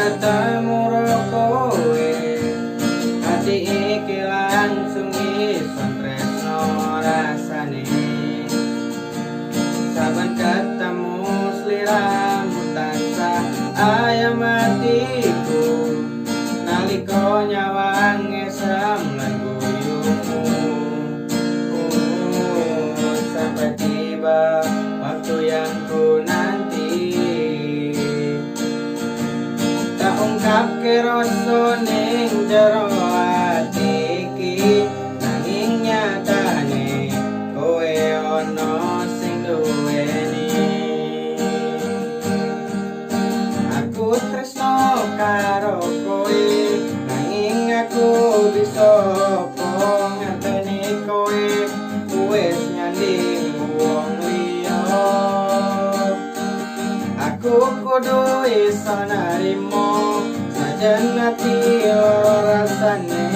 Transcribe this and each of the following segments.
Ketemu ro kowe, ati iki langsung iso tresno rasane. Saben ketemu sliramu tansah ayem atiku, nalika nyawang ngesem lan guyumu. Oh, sampai tiba waktu yang ku nanti, tak ungkapke rasa ning jero ati iki, nanging nyatane kowe ana sing duweni. Aku tresno karo kowe, nanging aku bisa apa ngerteni kowe wis nyanding wong liya. Aku kudu iso narimo, sajan ati lara rasane,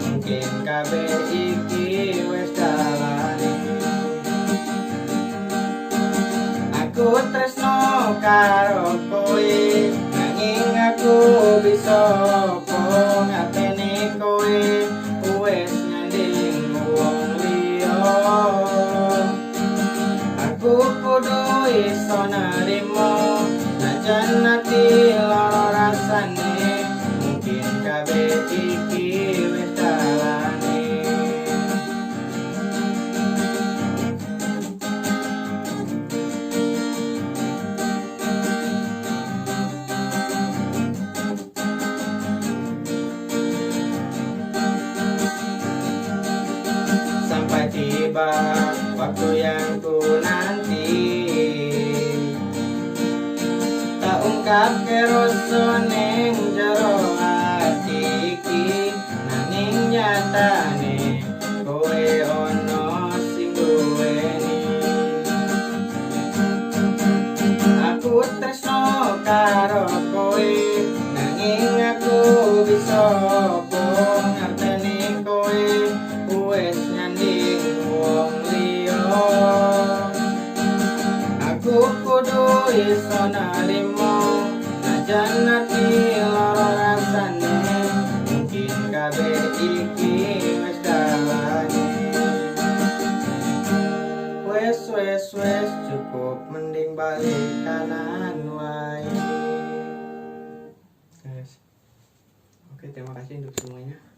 mungkin kabeh iki wis dalane. Aku tresno karo kowe, nanging aku bisa apa ngerteni kowe wis nyanding wong liya. Aku kudu iso narimo, najan ati lara rasane, mungkin kabeh iki wis dalane. Sampai tiba waktu yang ku nanti, tak ungkapke rasa ning jero ati iki, nanging nyatane kowe ana sing duweni. Aku tresno karo kowe, nanging aku bisa apa ngerteni kowe wis nyanding wong liya. Aku kudu iso narimo, najan ati lara rasane, mungkin kabeh iki wis dalane. Wes wes wes, cukup, mending balik kanan wae. Guys. Oke, terima kasih untuk semuanya.